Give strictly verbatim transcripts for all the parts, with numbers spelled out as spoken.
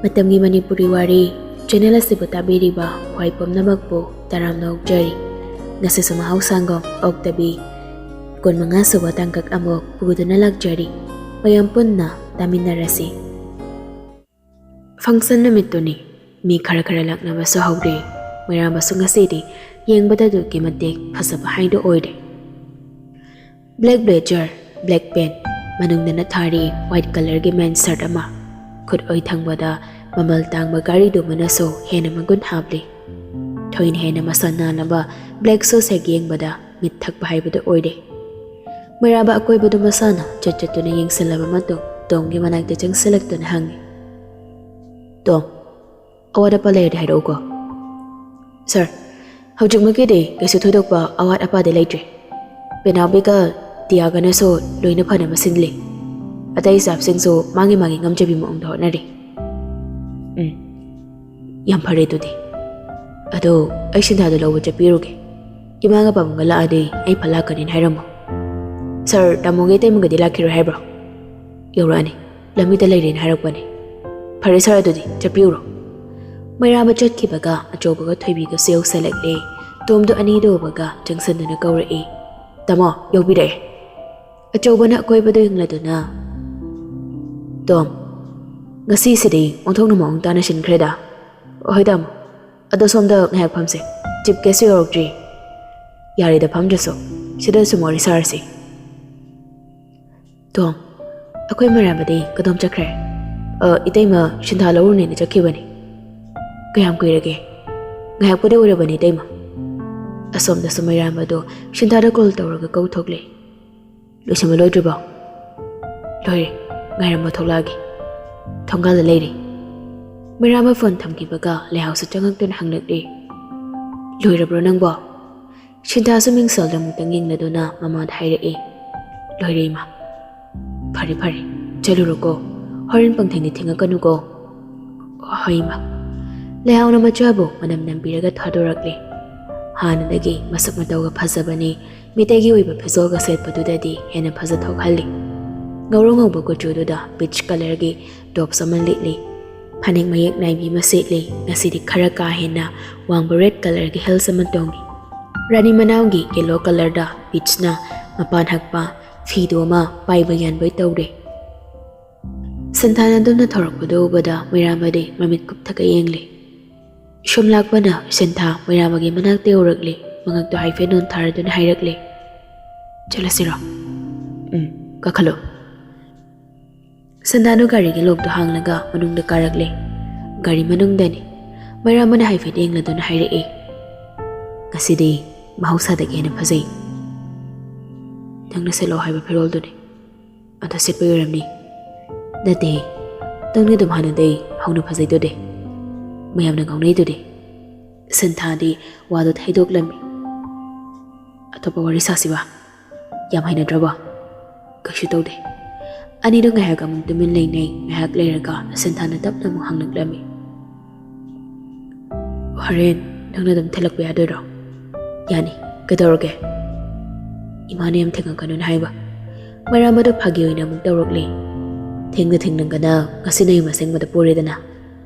ꯃꯇꯝꯒꯤ ꯃꯅꯤꯄꯨꯔꯤ ꯋꯥꯔꯤ ꯆꯦꯅꯦꯜ ꯑꯁꯤꯕꯨ ꯇꯥꯕꯤꯔꯤꯕ ꯈ꯭ꯋꯥꯏ ꯄꯨꯝꯅꯃꯛꯄꯨ ꯇꯔꯥꯝꯅ ꯑꯣꯛꯆꯔꯤ꯫ ꯉꯁꯤꯁꯨ ꯃꯍꯧꯁꯥꯒꯨꯝ ꯑꯣꯛꯇꯕꯤ ꯀꯨꯟꯃꯉꯥ ꯁꯨꯕ ꯇꯥꯡꯀꯛ ꯑꯃꯨꯛ ꯄꯨꯗꯨꯅ ꯂꯥꯛꯆꯔꯤ꯫ ꯃꯌꯥꯝ ꯄꯨꯟꯅ ꯇꯥꯃꯤꯟꯅꯔꯁꯤ꯫ ꯐꯪꯁꯟ ꯅꯨꯃꯤꯠꯇꯨꯅꯤ꯫ ꯃꯤ ꯈꯔ ꯈꯔ ꯂꯥꯛꯅꯕꯁꯨ ꯍꯧꯔꯦ꯫ ꯃꯩꯔꯥꯕꯁꯨ ꯉꯁꯤꯗꯤ ꯌꯦꯡꯕꯗ ꯑꯗꯨꯛꯀꯤ ꯃꯇꯤꯛ ꯐꯖꯕ ꯍꯥꯏꯗꯨ ꯑꯣꯏꯔꯦ꯫ ꯕ꯭ꯂꯦꯛ ꯕ꯭ꯂꯦꯖꯔ, ꯕ꯭ꯂꯦꯛ ꯄꯦꯟ, ꯃꯅꯨꯡꯗꯅ ꯊꯥꯔꯤ ꯋꯥꯏꯠ ꯀꯂꯔꯒꯤ ꯃꯦꯟ ꯁꯔꯠ ꯑꯃ, ꯈꯨꯠ ꯑꯣꯏ ꯊꯪꯕꯗ ꯃꯃꯜ ꯇꯥꯡꯕ ꯒꯥꯔꯤꯗꯨꯃꯅꯁꯨ ꯍꯦꯟꯅ ꯃꯒꯨꯟ ꯍꯥꯞꯂꯤ꯫ ꯊꯣꯏꯅ ꯍꯦꯟꯅ ꯃꯁꯥ ꯅꯥꯟꯅꯕ ꯕ꯭ꯂꯦꯛ ꯁꯨꯁ ꯍꯦꯛ ꯌꯦꯡꯕꯗ ꯃꯤꯠ ꯊꯛꯄ ꯍꯥꯏꯕꯗꯨ ꯑꯣꯏꯔꯦ꯫ ꯃꯩꯔꯥꯕ ꯑꯀꯣꯏꯕꯗꯨ ꯃꯁꯥꯅ ꯆꯠ ꯆꯠꯇꯨꯅ ꯌꯦꯡꯁꯤꯜꯂꯕ ꯃꯇꯨꯡ ꯇꯣꯝꯒꯤ ꯃꯅꯥꯛꯇ ꯆꯪꯁꯤꯜꯂꯛꯇꯨꯅ ꯍꯪꯉꯤ, "ꯇꯣꯝ, ꯑꯋꯥꯠ ꯑꯄꯥ ꯂꯩꯔꯗꯤ ꯍꯥꯏꯔꯛꯎꯀꯣ꯫" "ꯁꯥꯔ, ꯍꯧꯖꯤꯛꯃꯛꯀꯤꯗꯤ ꯀꯩꯁꯨ ꯊꯣꯏꯗꯣꯛꯄ ꯑꯋꯥꯠ ꯑꯄꯥꯗꯤ ꯂꯩꯇ꯭ꯔꯦ꯫ ꯄꯦꯅꯥꯎꯕꯤꯒ ꯇꯤꯌꯥꯒꯅꯁꯨ ꯂꯣꯏꯅ ꯐꯅꯕ ꯁꯤꯜꯂꯤ꯫ ꯑꯇꯩ ꯁ꯭ꯇꯥꯐꯁꯤꯡꯁꯨ ꯃꯥꯒꯤ ꯃꯥꯒꯤ ꯉꯝꯖꯕꯤ ꯃꯑꯣꯡꯗ ꯍꯣꯠꯅꯔꯤ꯫" "ꯎꯝ, ꯌꯥꯝ ꯐꯔꯦ ꯑꯗꯨꯗꯤ꯫ ꯑꯗꯣ ꯑꯩ ꯁꯤꯟꯊꯥꯗꯣ ꯂꯧꯕ ꯆꯠꯄꯤꯔꯨꯒꯦ꯫ ꯏꯃꯥꯒ ꯄꯥꯕꯨꯡꯒ ꯂꯥꯛꯑꯗꯤ ꯑꯩ ꯐꯠ ꯂꯥꯛꯀꯅꯤꯅ ꯍꯥꯏꯔꯝꯃꯣ꯫" "ꯁꯥꯔ, ꯇꯥꯃꯣꯒꯤ ꯏꯇꯩꯃꯒꯗꯤ ꯂꯥꯛꯈꯤꯔꯣꯏ ꯍꯥꯏꯕ꯭ꯔꯣ?" "ꯌꯧꯔꯛꯑꯅꯤ, ꯂꯝꯕꯤꯗ ꯂꯩꯔꯦꯅ ꯍꯥꯏꯔꯛꯄꯅꯤ꯫" "ꯐꯔꯦ ꯁꯥꯔ, ꯑꯗꯨꯗꯤ ꯆꯠꯄꯤꯔꯨꯔꯣ꯫" ꯃꯩꯔꯥꯕ ꯆꯠꯈꯤꯕꯒ ꯑꯆꯧꯕꯒ ꯊꯣꯏꯕꯤꯒꯁꯨ ꯌꯧꯁꯜꯂꯛꯂꯦ꯫ ꯇꯣꯝꯗꯣ ꯑꯅꯤꯗꯣ ꯎꯕꯒ ꯆꯪꯁꯤꯟꯗꯨꯅ ꯀꯧꯔꯛꯏ, "ꯇꯥꯃꯣ, ꯌꯧꯕꯤꯔꯛꯑꯦ꯫" ꯑꯆꯧꯕꯅ ꯑꯀꯣꯏꯕꯗ ꯌꯦꯡꯂꯗꯨꯅ, "ꯇꯣꯝ, ꯉꯁꯤꯁꯤꯗꯤ ꯑꯣꯟꯊꯣꯛꯅ ꯃꯑꯣꯡ ꯇꯥꯅ ꯁꯤꯟꯈ꯭ꯔꯦꯗ꯫" "ꯍꯣꯏ ꯇꯥꯃꯣ, ꯑꯗꯣ ꯁꯣꯝꯗ ꯉꯥꯏꯍꯥꯛ ꯐꯝꯁꯦ, ꯆꯤꯞ ꯒꯦꯁꯁꯨ ꯌꯧꯔꯛꯇ꯭ꯔꯤ꯫ ꯌꯥꯔꯦꯗ, ꯐꯝꯗ꯭ꯔꯁꯨ ꯁꯤꯗ ꯁꯨꯝ ꯋꯥꯔꯤ ꯁꯥꯔꯁꯤ꯫" "ꯇꯣꯝ, ꯑꯩꯈꯣꯏ ꯃꯩꯔꯥꯕꯗꯤ ꯀꯗꯣꯝ ꯆꯠꯈ꯭ꯔꯦ?" "ꯑ, ꯏꯇꯩꯃ ꯁꯤꯟꯊꯥ ꯂꯧꯔꯨꯅꯦꯅ ꯆꯠꯈꯤꯕꯅꯤ꯫" "ꯀꯌꯥꯝ ꯀꯨꯏꯔꯒꯦ?" "ꯉꯥꯏꯍꯥꯛꯄꯨꯗꯤ ꯑꯣꯏꯔꯕꯅꯤ ꯏꯇꯩꯃ꯫" ꯑꯁꯣꯝꯗꯁꯨ ꯃꯩꯔꯥꯕꯗꯣ ꯁꯤꯟꯊꯥꯗ ꯀꯣꯜ ꯇꯧꯔꯒ ꯀꯧꯊꯣꯛꯂꯦ꯫ "ꯂꯣꯏꯁꯤꯟꯕ ꯂꯣꯏꯗ꯭ꯔꯤꯕꯣ?" "ꯂꯣꯏꯔꯦ, ꯉꯥꯏꯔꯝꯃꯣ, ꯊꯣꯛꯂꯛꯑꯒꯦ꯫ ꯊꯣꯡꯒꯥꯜꯗ ꯂꯩꯔꯦ꯫" ꯃꯩꯔꯥꯕ ꯐꯣꯟ ꯊꯝꯈꯤꯕꯒ ꯂꯩꯍꯥꯎꯁꯨ ꯆꯪꯉꯛꯇꯨꯅ ꯍꯪꯂꯛꯂꯦ, "ꯂꯣꯏꯔꯕ꯭ꯔꯣ ꯅꯪꯕꯣ?" ꯁꯤꯟꯊꯥꯁꯨ ꯃꯤꯡꯁꯦꯜꯗ ꯑꯃꯨꯛꯇꯪ ꯌꯦꯡꯂꯗꯨꯅ ꯃꯃꯥꯗ ꯍꯥꯏꯔꯛꯏ, "ꯂꯣꯏꯔꯦ ꯏꯃꯥ꯫" "ꯐꯔꯦ ꯐꯔꯦ, ꯆꯠꯂꯨꯔꯣꯀꯣ꯫ ꯍꯣꯔꯦꯟ ꯄꯪꯊꯦꯡꯗꯤ ꯊꯦꯡꯉꯛꯀꯅꯨꯀꯣ꯫" "ꯍꯣꯏ ꯏꯃꯥ꯫" ꯂꯩꯍꯥꯎꯅ ꯃꯆꯥꯕꯨ ꯃꯅꯝ ꯅꯝꯕꯤꯔꯒ ꯊꯥꯗꯣꯔꯛꯂꯦ꯫ ꯍꯥꯟꯅꯗꯒꯤ ꯃꯁꯛ ꯃꯇꯧꯒ ꯐꯖꯕꯅꯤ, ꯃꯤꯇꯩꯒꯤ ꯑꯣꯏꯕ ꯐꯤꯖꯣꯜꯒ ꯁꯦꯠꯄꯗꯨꯗꯗꯤ ꯍꯦꯟꯅ ꯐꯖꯊꯣꯛꯍꯜꯂꯤ꯫ ꯉꯧꯔꯣꯛ ꯉꯧꯕ ꯀꯨꯆꯨꯗꯨꯗ ꯄꯤꯆ ꯀꯂꯔꯒꯤ ꯇꯣꯞꯁ ꯑꯃ ꯂꯤꯠꯂꯤ꯫ ꯐꯅꯦꯛ ꯃꯌꯦꯛ ꯅꯥꯏꯕꯤ ꯑꯃ ꯁꯦꯠꯂꯦ꯫ ꯉꯁꯤꯗꯤ ꯈꯔ ꯀꯥ ꯍꯦꯟꯅ ꯋꯥꯡꯕ red colourꯒꯤ heels ꯑꯃ ꯇꯣꯡꯉꯤ꯫ ꯔꯥꯅꯤ ꯃꯅꯥꯎꯒꯤ yellow colourꯗ beadsꯅ ꯃꯄꯥꯟ ꯍꯛꯄ ꯐꯤꯗꯨ ꯑꯃ ꯄꯥꯏꯕ ꯌꯥꯟꯕꯣꯏ ꯇꯧꯔꯦ꯫ ꯁꯟꯊꯥꯅ ꯑꯗꯨꯝꯅ ꯊꯧꯔꯛꯄꯗꯨ ꯎꯕꯗ ꯃꯩꯔꯥꯃꯗꯤ ꯃꯃꯤꯠ ꯀꯨꯞꯊꯛꯀ ꯌꯦꯡꯂꯦ꯫ ꯁꯣꯝ ꯂꯥꯛꯄꯅ ꯁꯟꯊꯥ ꯃꯩꯔꯥꯃꯒꯤ ꯃꯅꯥꯛꯇ ꯌꯧꯔꯛꯂꯦ꯫ ꯃꯉꯛꯇꯨ ꯍꯥꯏꯐꯦꯠ ꯅꯣꯟꯊꯥꯔꯗꯨꯅ ꯍꯥꯏꯔꯛꯂꯦ, "ꯆꯠꯂꯁꯤꯔꯣ?" "ꯎꯝ, ꯀꯥꯈꯠꯂꯣ꯫" ꯁꯟꯊꯥꯗꯨ ꯒꯥꯔꯤꯒꯤ lockꯇꯨ ꯍꯥꯡꯂꯒ ꯃꯅꯨꯡꯗ ꯀꯥꯔꯛꯂꯦ꯫ ꯒꯥꯔꯤ ꯃꯅꯨꯡꯗꯅꯤ꯫ ꯃꯩꯔꯥꯃꯅ ꯍꯥꯏꯐꯦꯠ ꯌꯦꯡꯂꯗꯨꯅ ꯍꯥꯏꯔꯛꯑꯦ, "ꯉꯁꯤꯗꯤ ꯃꯍꯧꯁꯥꯗꯒꯤ ꯍꯦꯟꯅ ꯐꯖꯩ꯫ ꯅꯪꯅ ꯁꯦꯠꯂꯣ ꯍꯥꯏꯕ ꯐꯤꯔꯣꯜꯗꯨꯅꯤ꯫ ꯑꯗꯨ ꯁꯦꯠꯄꯩ ꯑꯣꯏꯔꯝꯅꯤ꯫" "ꯅꯠꯇꯦ, ꯅꯪꯅ ꯑꯗꯨꯝ ꯍꯥꯟꯅꯗꯩ ꯍꯧꯅ ꯐꯖꯩꯗꯨꯗꯤ꯫ ꯃꯌꯥꯝꯅ ꯉꯥꯎꯅꯩꯗꯨꯗꯤ꯫" ꯁꯟꯊꯥꯗꯤ ꯋꯥꯗꯨ ꯊꯩꯗꯣꯛꯂꯝꯃꯤ꯫ "ꯑꯇꯣꯞꯄ ꯋꯥꯔꯤ ꯁꯥꯁꯤꯕ? ꯌꯥꯝ ꯍꯩꯅꯗ꯭ꯔꯕꯣ?" "ꯀꯩꯁꯨ ꯇꯧꯗꯦ꯫" ꯑꯅꯤꯗꯣ ꯉꯥꯏꯍꯥꯛ ꯑꯃꯨꯛ ꯇꯨꯃꯤꯟ ꯂꯩꯅꯩ꯫ ꯉꯥꯏꯍꯥꯛ ꯂꯩꯔꯒ ꯁꯟꯊꯥꯅ ꯇꯞꯅ ꯑꯃꯨꯛ ꯍꯪꯂꯛꯂꯝꯃꯤ, "ꯍꯣꯔꯦꯟ ꯅꯪꯅ ꯑꯗꯨꯝ ꯊꯤꯜꯂꯛꯄ ꯌꯥꯗꯣꯏꯔꯣ?" "ꯌꯥꯅꯤ, ꯀꯩꯗꯧꯔꯒꯦ?" "ꯏꯃꯥꯅ ꯌꯥꯝ ꯊꯦꯡꯉꯛꯀꯅꯨꯅ ꯍꯥꯏꯕ꯫" ꯃꯩꯔꯥꯃꯗꯣ ꯐꯥꯒꯤ ꯑꯣꯏꯅ ꯑꯃꯨꯛ ꯇꯧꯔꯛꯂꯦ, "ꯊꯦꯡꯅ ꯊꯦꯡꯅꯒꯅ ꯉꯁꯤ ꯅꯌꯨꯝ ꯑꯁꯦꯡꯕꯗ ꯄꯨꯔꯦꯗꯅ꯫"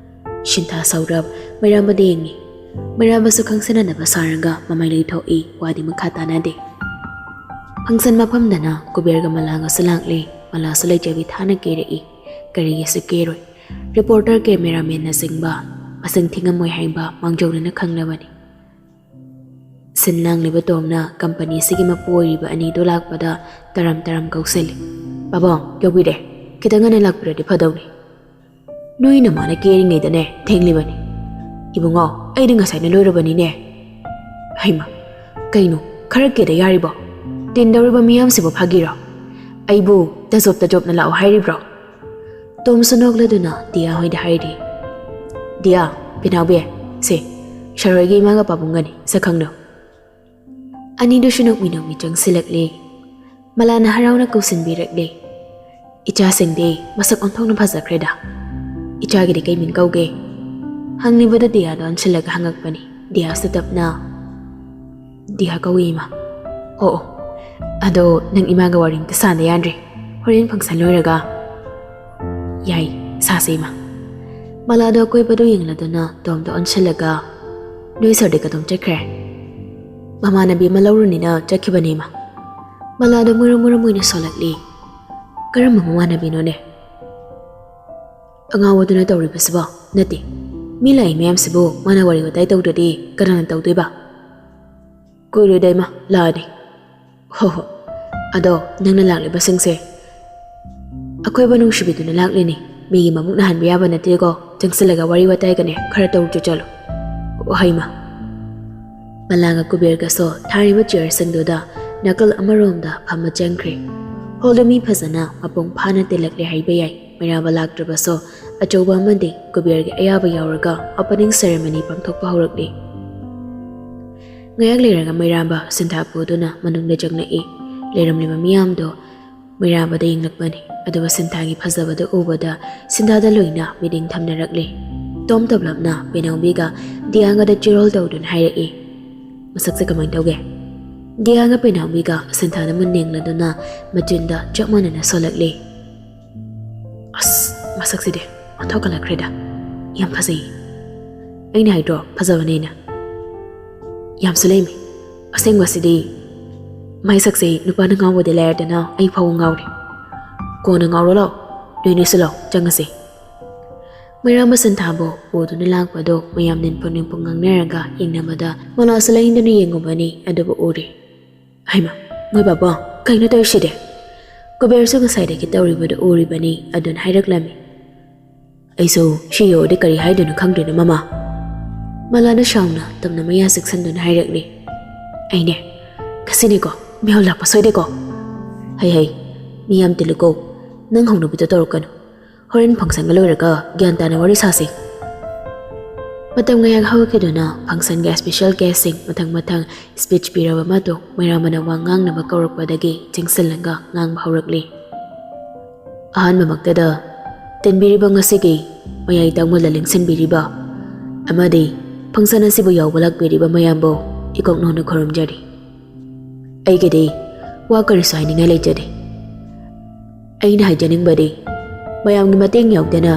ꯁꯟꯊꯥ ꯁꯥꯎꯔꯞ ꯃꯩꯔꯥꯃꯗ ꯌꯦꯡꯉꯤ꯫ ꯃꯩꯔꯥꯃꯁꯨ ꯈꯪꯁꯤꯟꯅꯅꯕ ꯁꯥꯔꯒ ꯃꯃꯥꯏ ꯂꯩꯊꯣꯛꯏ, ꯋꯥꯗꯤ ꯃꯈꯥ ꯇꯥꯅꯗꯦ꯫ Function ꯃꯐꯝꯗꯅ ꯀꯨꯕꯦꯔꯒ ꯃꯂꯥꯒꯁꯨ ꯂꯥꯛꯂꯦ꯫ ꯃꯂꯥꯁꯨ ꯂꯩꯖꯕꯤ ꯊꯥꯅ ꯀꯦꯔꯛꯏ, ꯀꯔꯤꯒꯤꯁꯨ ꯀꯦꯔꯣꯏ꯫ Reporter, cameramanꯅꯆꯤꯡꯕ ꯃꯁꯤꯡ ꯊꯤꯉꯝꯃꯣꯏ ꯍꯥꯏꯕ ꯃꯥꯡꯖꯧꯅꯅ ꯈꯪꯂꯕꯅꯤ꯫ ꯁꯤꯟ ꯂꯥꯡꯂꯤꯕ ꯇꯣꯝꯅ companyꯁꯤꯒꯤ ꯃꯄꯨ ꯑꯣꯏꯔꯤꯕ ꯑꯅꯤꯗꯨ ꯂꯥꯛꯄꯗ ꯇꯔꯝ ꯇꯔꯝ ꯀꯧꯁꯜꯂꯤ, "ꯄꯥꯕꯨꯡ, ꯌꯧꯕꯤꯔꯦ꯫ ꯈꯤꯇꯪ ꯉꯟꯅ ꯂꯥꯛꯄꯤꯔꯗꯤ ꯐꯗꯧꯅꯤ꯫ ꯅꯣꯏ ꯅꯃꯥꯅ ꯀꯦꯔꯤꯉꯩꯗꯅꯦ ꯊꯦꯡꯂꯤꯕꯅꯤ꯫" "ꯏꯕꯨꯡꯉꯣ, ꯑꯩꯗꯤ ꯉꯁꯥꯏꯅ ꯂꯣꯏꯔꯕꯅꯤꯅꯦ꯫" "ꯍꯩꯃ, ꯀꯩꯅꯣ, ꯈꯔ ꯀꯦꯗ ꯌꯥꯔꯤꯕꯣ? ꯇꯤꯟꯗꯧꯔꯤꯕ ꯃꯤꯌꯥꯝꯁꯤꯕꯨ ꯐꯥꯒꯤꯔꯣ? ꯑꯩꯕꯨ ꯇꯖꯣꯞ ꯇꯖꯣꯞꯅ ꯂꯥꯛꯑꯣ ꯍꯥꯏꯔꯤꯕ꯭ꯔꯣ?" ꯇꯣꯝꯁꯨ ꯅꯣꯛꯂꯗꯨꯅ ꯗꯤꯌꯥ ꯍꯣꯏꯗ ꯍꯥꯏꯔꯤ, "ꯗꯤꯌꯥ, ꯄꯤꯅꯥꯎꯕꯤ, ꯁꯦ, ꯁꯔꯣꯏꯒꯤ ꯏꯃꯥꯒ ꯄꯥꯕꯨꯡꯒꯅꯤ, ꯁꯛꯈꯪꯅꯧ꯫" ꯑꯅꯤꯗꯨꯁꯨ ꯅꯣꯛꯃꯤ ꯅꯣꯛꯃꯤ ꯆꯪꯁꯤꯜꯂꯛꯂꯦ꯫ ꯃꯂꯥꯅ ꯍꯔꯥꯎꯅ ꯀꯧꯁꯤꯟꯕꯤꯔꯛꯂꯦ, "ꯏꯆꯥꯁꯤꯡꯗꯤ ꯃꯁꯛ ꯑꯣꯟꯊꯣꯛꯅ ꯐꯖꯈ꯭ꯔꯦꯗ꯫ ꯏꯆꯥꯒꯤꯗꯤ ꯀꯩ ꯃꯤꯡ ꯀꯧꯒꯦ?" ꯍꯪꯂꯤꯕꯗꯨ ꯗꯤꯌꯥꯗ ꯑꯣꯟꯁꯤꯜꯂꯒ ꯍꯪꯉꯛꯄꯅꯤ꯫ ꯗꯤꯌꯥꯁꯨ ꯇꯞꯅ, "ꯗꯤꯌꯥ ꯀꯧꯏ, ꯏꯃꯥ꯫" "ꯑꯣ, ꯑꯣ, ꯑꯗꯣ ꯅꯪ ꯏꯃꯥꯒ ꯋꯥꯔꯤ ꯑꯝꯇ ꯁꯥꯟꯅ ꯌꯥꯗ꯭ꯔꯦ, ꯍꯣꯔꯦꯟ function ꯂꯣꯏꯔꯒ?" "ꯌꯥꯏ, ꯁꯥꯁꯦ, ꯏꯃꯥ꯫" ꯃꯂꯥꯗꯣ ꯑꯀꯣꯏꯕꯗꯨ ꯌꯦꯡꯂꯗꯨꯅ ꯇꯣꯝꯗ ꯑꯣꯟꯁꯤꯜꯂꯒ, "ꯅꯣꯏ ꯁꯥꯔꯗꯤ ꯀꯗꯣꯝ ꯆꯠꯈ꯭ꯔꯦ?" "ꯃꯃꯥꯟꯅꯕꯤ ꯑꯃ ꯂꯧꯔꯨꯅꯤꯅ ꯆꯠꯈꯤꯕꯅꯦ, ꯏꯃꯥ꯫" ꯃꯂꯥꯗꯣ ꯃꯨꯔꯨꯝ ꯃꯨꯔꯨꯝ ꯑꯣꯏꯅ ꯁꯣꯜꯂꯛꯂꯤ꯫ "ꯀꯔꯝꯕ ꯃꯃꯥꯟꯅꯕꯤꯅꯣꯅꯦ?" "ꯑꯉꯥꯎꯕꯗꯨꯅ ꯇꯧꯔꯤꯕꯁꯤꯕꯣ?" "ꯅꯠꯇꯦ, ꯃꯤ ꯂꯥꯛꯏ ꯃꯌꯥꯝꯁꯤꯕꯨ ꯃꯥꯅ ꯋꯥꯔꯤ ꯋꯥꯇꯥꯏ ꯇꯧꯗ꯭ꯔꯗꯤ ꯀꯅꯥꯅ ꯇꯧꯗꯣꯏꯕ?" "ꯀꯨꯏꯔꯣꯏꯗ ꯏꯃꯥ, ꯂꯥꯛꯑꯅꯤ꯫" "ꯍꯣ ꯍꯣ, ꯑꯗꯣ ꯅꯪꯅ ꯂꯥꯛꯂꯤꯕꯁꯤꯡꯁꯦ?" "ꯑꯩꯈꯣꯏꯕꯨ ꯅꯨꯡꯁꯤꯕꯤꯗꯨꯅ ꯂꯥꯛꯂꯤꯅꯤ꯫ ꯃꯤꯒꯤ ꯃꯃꯨꯛ ꯅꯥꯍꯟꯕ ꯌꯥꯕ ꯅꯠꯇꯦꯀꯣ꯫ ꯆꯪꯁꯤꯜꯂꯒ ꯋꯥꯔꯤ ꯋꯥꯇꯥꯏꯒꯅꯦ ꯈꯔ ꯇꯧꯔꯨꯆꯣ, ꯆꯠꯂꯣ꯫" "ꯑꯣ, ꯍꯩꯃꯥ꯫" ꯃꯂꯥꯒ ꯀꯨꯕꯦꯔꯒꯁꯨ ꯊꯥꯔꯤꯕ ꯆꯤꯌꯔꯁꯤꯡꯗꯨꯗ ꯅꯥꯀꯜ ꯑꯃꯔꯣꯝꯗ ꯐꯝꯕ ꯆꯪꯈ꯭ꯔꯦ꯫ ꯍꯣꯜꯗꯨ ꯃꯤ ꯐꯖꯅ ꯃꯄꯨꯡ ꯐꯥꯅ ꯇꯤꯜꯂꯛꯂꯦ ꯍꯥꯏꯕ ꯌꯥꯏ꯫ ꯃꯩꯔꯥꯕ ꯂꯥꯛꯇ꯭ꯔꯕꯁꯨ ꯑꯆꯧꯕ ꯑꯃꯗꯤ ꯀꯨꯕꯦꯔꯒꯤ ꯑꯌꯥꯕ ꯌꯥꯎꯔꯒ opening ceremony ꯄꯥꯡꯊꯣꯛꯄ ꯍꯧꯔꯛꯂꯤ꯫ ꯉꯥꯏꯍꯥꯛ ꯂꯩꯔꯒ ꯃꯩꯔꯥꯕ ꯁꯤꯟꯊꯥ ꯄꯨꯗꯨꯅ ꯃꯅꯨꯡꯗ ꯆꯪꯂꯛꯏ꯫ ꯂꯩꯔꯝꯂꯤꯕ ꯃꯤꯌꯥꯝꯗꯣ ꯃꯩꯔꯥꯕꯗ ꯌꯦꯡꯂꯛꯄꯅꯤ꯫ ꯑꯗꯨꯒ ꯁꯤꯟꯊꯥꯒꯤ ꯐꯖꯕꯗꯨ ꯎꯕꯗ ꯁꯤꯟꯊꯥꯗ ꯂꯣꯏꯅ ꯃꯤꯠꯌꯦꯡ ꯊꯝꯅꯔꯛꯂꯤ꯫ ꯇꯣꯝ ꯇꯞꯂꯞꯅ ꯄꯦꯅꯥꯎꯕꯤꯒ ꯗꯤꯌꯥꯡꯒꯗ ꯆꯤꯔꯣꯜ ꯇꯧꯗꯨꯅ ꯍꯥꯏꯔꯛꯏ, "ꯃꯁꯛꯁꯦ ꯀꯃꯥꯏꯅ ꯇꯧꯒꯦ?" ꯗꯤꯌꯥꯡꯒ ꯄꯦꯅꯥꯎꯕꯤꯒ ꯁꯤꯟꯊꯥꯗ ꯃꯨꯟꯅ ꯌꯦꯡꯂꯗꯨꯅ ꯃꯆꯤꯟꯗ ꯆꯞ ꯃꯥꯟꯅꯅ ꯁꯣꯜꯂꯛꯂꯤ꯫ "ꯑꯁ, ꯃꯁꯛꯁꯤꯗꯤ ꯑꯣꯟꯊꯣꯛꯀꯠꯂꯛꯈ꯭ꯔꯦꯗ꯫ ꯌꯥꯝ ꯐꯖꯩ꯫ ꯑꯩꯅ ꯍꯥꯏꯗ꯭ꯔꯣ, ꯐꯖꯕꯅꯦꯅ?" "ꯌꯥꯝꯁꯨ ꯂꯩꯃꯤ꯫ ꯑꯁꯦꯡꯕꯁꯤꯗꯤ ꯃꯥꯏꯁꯛꯁꯦ ꯅꯨꯄꯥꯅ ꯉꯥꯎꯕꯗꯤ ꯂꯥꯏꯔꯗꯅ ꯑꯩ ꯐꯥꯎꯕ ꯉꯥꯎꯔꯦ꯫ ꯀꯣꯟꯅ ꯉꯥꯎꯔꯣ ꯂꯥꯎ꯫ ꯅꯣꯏꯅꯤꯁꯨ ꯂꯥꯎ, ꯆꯪꯉꯁꯤ꯫" ꯃꯩꯔꯥꯕ ꯁꯤꯟꯊꯥꯕꯨ ꯄꯨꯗꯨꯅ ꯂꯥꯛꯄꯗꯨ ꯃꯌꯥꯝ ꯅꯤꯟꯐꯨ ꯅꯤꯟꯐꯨ ꯉꯥꯡꯅꯔꯒ ꯌꯦꯡꯅꯕꯗ ꯃꯂꯥꯁꯨ ꯂꯥꯏꯌꯦꯡꯗꯨꯅ ꯌꯦꯡꯉꯨꯕꯅꯤ꯫ ꯑꯗꯨꯕꯨ ꯎꯔꯦ꯫ "ꯍꯩꯃꯥ, ꯃꯣꯏ ꯕꯥꯕꯣ, ꯀꯩꯅꯣ ꯇꯧꯔꯤꯁꯤꯗꯤ?" ꯀꯨꯕꯦꯔꯁꯨ ꯉꯁꯥꯏꯗꯒꯤ ꯇꯧꯔꯤꯕꯗꯨ ꯎꯔꯤꯕꯅꯤ꯫ ꯑꯗꯨꯅ ꯍꯥꯏꯔꯛꯂꯝꯃꯤ, "ꯑꯩꯁꯨ ꯁꯤ ꯌꯧꯔꯗꯤ ꯀꯔꯤ ꯍꯥꯏꯗꯣꯏꯅꯣ ꯈꯪꯗ꯭ꯔꯦꯅꯦ, ꯃꯃꯥ꯫" ꯃꯂꯥꯅ ꯁꯥꯎꯅ ꯇꯞꯅ ꯃꯌꯥ ꯆꯤꯛꯁꯟꯗꯨꯅ ꯍꯥꯏꯔꯛꯂꯤ, "ꯑꯩꯅꯦ, ꯉꯁꯤꯅꯦꯀꯣ, ꯃꯤꯍꯧ ꯂꯥꯛꯄ ꯁꯣꯏꯗꯦꯀꯣ꯫ ꯍꯩ ꯍꯩ, ꯃꯤ ꯌꯥꯝ ꯇꯤꯜꯂꯨꯀꯣ꯫ ꯅꯪ ꯍꯧꯅꯕꯤꯗꯣ ꯇꯧꯔꯛꯀꯅꯨ꯫ ꯍꯣꯔꯦꯟ function ꯒ ꯂꯣꯏꯔꯒ ꯒ꯭ꯌꯥꯟ ꯇꯥꯅ ꯋꯥꯔꯤ ꯁꯥꯁꯤ꯫" ꯃꯇꯝ ꯉꯥꯏꯍꯥꯛ ꯍꯧꯈꯤꯗꯨꯅ function ꯒꯤ special guest ꯁꯤꯡ ꯃꯊꯪ ꯃꯊꯪ speech ꯄꯤꯔꯕ ꯃꯇꯨꯡ, ꯃꯩꯔꯥꯕꯅ ꯋꯥ ꯉꯥꯡꯅꯕ ꯀꯧꯔꯛꯄꯗꯒꯤ ꯆꯪꯁꯤꯜꯂꯒ ꯉꯥꯡꯕ ꯍꯧꯔꯛꯂꯤ꯫ "ꯑꯍꯥꯟꯕꯃꯛꯇꯗ ꯇꯤꯟꯕꯤꯔꯤꯕ ꯉꯁꯤꯒꯤ ꯃꯌꯥꯏ ꯇꯥꯡꯃꯜꯗ ꯂꯦꯡꯁꯤꯟꯕꯤꯔꯤꯕ ꯑꯃꯗꯤ function ꯑꯁꯤꯕꯨ ꯌꯥꯎꯕ ꯂꯥꯛꯄꯤꯔꯤꯕ ꯃꯌꯥꯝꯕꯨ ꯏꯀꯣꯛ ꯅꯧꯅ ꯈꯨꯔꯨꯝꯖꯔꯤ꯫ ꯑꯩꯒꯤꯗꯤ ꯋꯥ ꯀꯔꯤꯁꯨ ꯍꯥꯏꯅꯤꯡꯉꯥꯏ ꯂꯩꯖꯗꯦ꯫ ꯑꯩꯅ ꯍꯥꯏꯖꯅꯤꯡꯕꯗꯤ, ꯃꯌꯥꯝꯒꯤ ꯃꯇꯦꯡ ꯌꯥꯎꯗꯅ